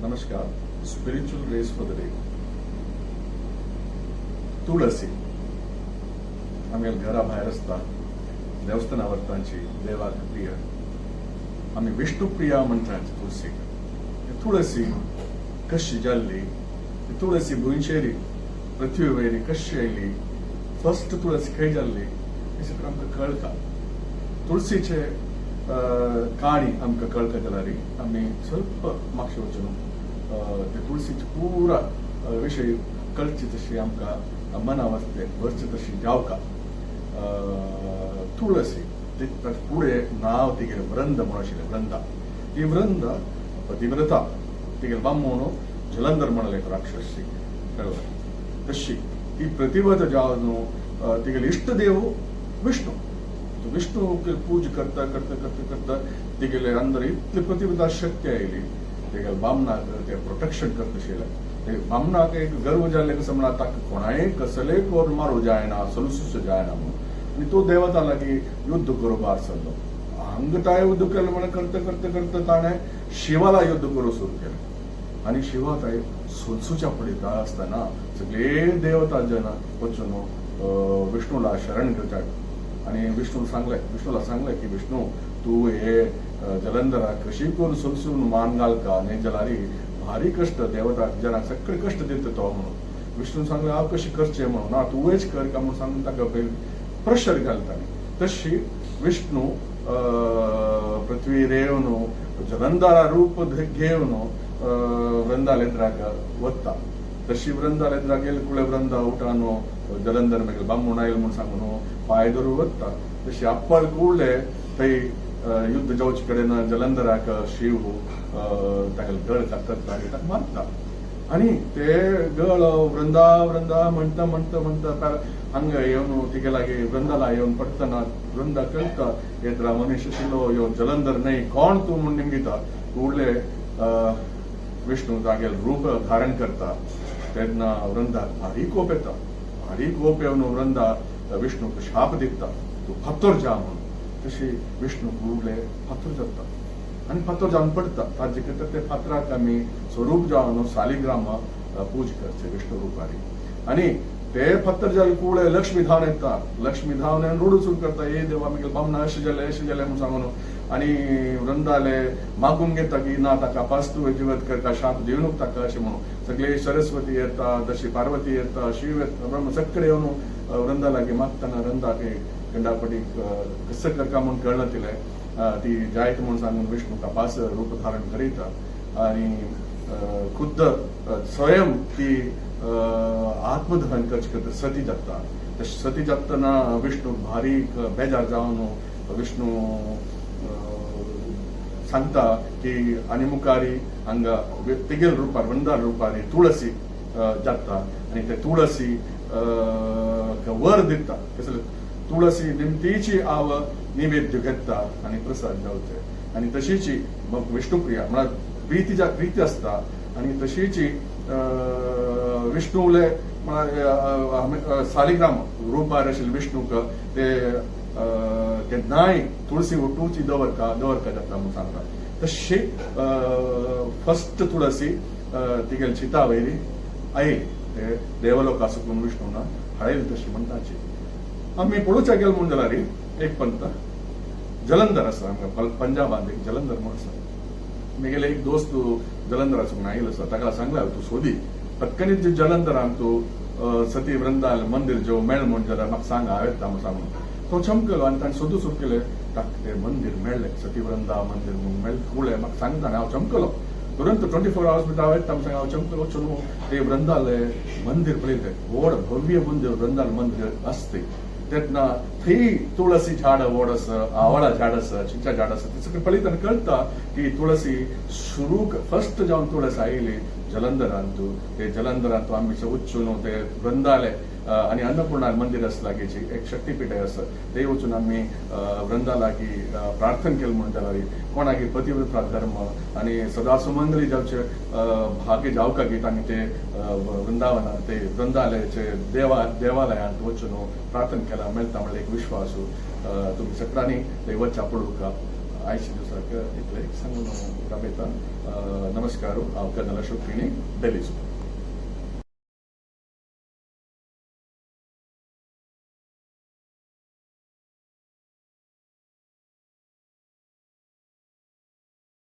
नमस्कार. Spiritual rays for the day. तुळसी आमगेल्या घरा भायर आसता, देवस्थाना व्हरतांची, देवाक प्रिय. आमी विष्णुप्रिया म्हणटात तुळसीक. तुळसी कशी जाल्ली, ती तुळसी भुंयचेरी, पृथ्वी वयरी कशी आयली, फर्स्ट तुळसी खंय जाल्ली, हें सगळें आमकां कळटा. तुळसीचे काणी आमकां कळटा जाल्यार आमी ಸ್ವಲ್ಪ मागशें वचून ते तुळसीचे पुरा विशय कळची तशी आमकां मना वचते वरचे तशी जावका. तुळसी ताचे फुडें नांव तिगेलें वृंद म्हणून आशिल्लें. वृंदा, ती वृंद पतिव्रता. तिगेले बामूण जलंधर म्हणले एक राक्षसी कळ्ळें. तशी ती प्रतिव्रत जावन तिगेले इश्ट देव विष्णू. विष्णू पूज करता करता करता करता तिगेले अंदर इतली प्रतिव्रता शक्ती आयली, तिगेले बामणाक ते प्रोटेक्शन करता आशिल्लें. ते बामणाक एक गर्व जाल्ले, कसं म्हणा ताका कोणाय कसलेय करून मारू जायना, सलुसूच जायना म्हणून. आनी तो देवता लागीं युद्ध करूं भायर सरलो. हांगा ताणें युद्ध केलें म्हणून करता करता करता ताणें शिवाला युद्ध करूं सुरू केलें. आनी शिवा थंय सोलसूच्या पळयता आसतना सगळे देवता जन वचून विष्णूला शरण घेवच्याक आनी विष्णूला सांगलें की विष्णू, तूं हे जलंधराक कशी करून सोलसून मान घालका, न्ही जाल्यार भारी कश्ट, देवता जनाक सगळे कश्ट दिता तो म्हणून. विष्णून सांगलें, हांव कशी करचें म्हणून? ना, तुवेंच कर का म्हणून सांगून ताका पयलीं प्रेशर घालता. तशी विष्णू पृथ्वीर येवन जलंधरा रूप घेवन वृंदालेंद्राक वता. तशी वृंदालेंद्राक गेले कुळे वृंदा उठानो जलंधर मागीर बामूण आयल म्हूण सांगून पांय धरून वता. तशी अप्पल कुळे थंय युद्ध जावचे कडेन जलंधराक शिव तागेले गळ कातरता आनी ताका मारता. आनी ते गळ वृंदा वृंदा म्हणटा म्हणटा म्हणटा हांगा येवन तिगे लागीं वृंदाला येवन पडटना वृंदा कळटा, येत्रा मनीस आशिल्लो, यो जलंधर न्हय, कोण तूं म्हूण निमगिता. कुडले विष्णू तागेल रूप धारण करता. तेन्ना वृंदाक भारी कोप येता. भारी कोप येवन वृंदा विष्णूक शाप दिता, तूं फातोर जा म्हणून. तशी विष्णू कुडले फातोर जाता आनी फातोर जावन पडटा. ताजे करता ते फातराक आमी स्वरूप जावन सालिग्राम पूज करचे विष्णू रुपारी. आनी ते फातर जाले कुळे लक्ष्मी धांवन येता. लक्ष्मी धांवन येवन रडू सुरू करता, ये देवा, मागीर बामणा अशें जालें, अशें जालें म्हूण सांगून. आनी वृंदाले मागून घेता की ना, ताका पास्तू जिवत करता, शाप दिवनूक ताका अशें म्हणून. सगळे सरस्वती येता, तशी पार्वती येता, शिव येता, ब्रह्म सगळे येवन वृंदा लागीं मागतना वृंदाक गंडापटीक कसं करका म्हूण कळना तिलें. ती जायत म्हूण सांगून विष्णू कपास रूप धारण करीता आणि खुद्द स्वयं ती आत्मदहन करचे करता, सती जाता. तशें सती जातना विष्णू भारी बेजार जावन विष्णू सांगता की आनी मुखारी हांगा तिगेल रुपार, वृंदार रुपारी तुळसी जाता आनी ते तुळसी वर दिता. कसले तुळसी निमतीची आव नैवेद्य घेता आनी प्रसाद जावचे. आनी तशीची मग विष्णुप्रिया म्हळ्यार प्रीती प्रीती आसता. आनी तशीची विष्णूले म्हळ्यार सालिग्राम रुपार आशिल्ले विष्णूक ते केन्नाय तुळसी उठुची दवरका दवरका जाता म्हूण सांगता. तशी फर्स्ट तुळसी तिगेली चिता वयली आयली, ते देवलोका सुकून विष्णून हाडयली तशी म्हणटाची. आमी पळोवच्या गेले म्हूण जाल्यार एक पंत जलंधर आसा हांगा पंजाबांत, एक जलंधर म्हूण आसा. म्हगेले एक दोस्त जलंधराचो आयलो आसा, ताका सांगला, तूं सोदी पटकनीच जे जलंधरान तूं सती वृंदाल मंदिर जो मेळ म्हूण जाल्यार म्हाका सांग, हांव येता म्हूण सांगून. तो चमकलो आनी ताणें सोदू सुरू केलें. ताका तें मंदिर मेळ्ळें, सती वृंदा मंदिर म्हूण मेळ्ळें. कुळे म्हाका सांगता आनी हांव चमकलो तुरंत 24 आवर्स भितर हांव येता म्हूण सांग. हांव चमकलो, वचून ते वृंदाले मंदिर पळयलें. व्हड भव्य मंदिर, वृंदाल मंदिर आसते. तेन्ना थंय तुळसी झाड व्हड आसा, आवळा झाड आसा, चिंचा झाड आसा. ते सगळें पळयतना कळटा की तुळसी सुरू फर्स्ट जावन तुळस आयली जलंधरांत. ते जलंधरांत आमी वचून ते वृंदाले आनी अन्नपूर्णा मंदिर आसा लागींची, एक शक्तीपीठ आसा, ते वचून आमी वृंदा लागीं प्रार्थना केली म्हूण जाल्यार कोणाकी पतिव्रता धर्म आनी सदा सुमंगली जावचे भाग्य जावका गीत आनी ते वृंदावनात ते वृंदालयाचे देवालयांत वचून प्रार्थना केला मेळटा म्हणल्यार एक विश्वास. तुमी सगळ्यांनी ते वच्चा पळोवका. आयच्या दिवसाक इतले सांगून राबयता. नमस्कार. हांव कर्नल अशोक किणी, दिल्लीसून.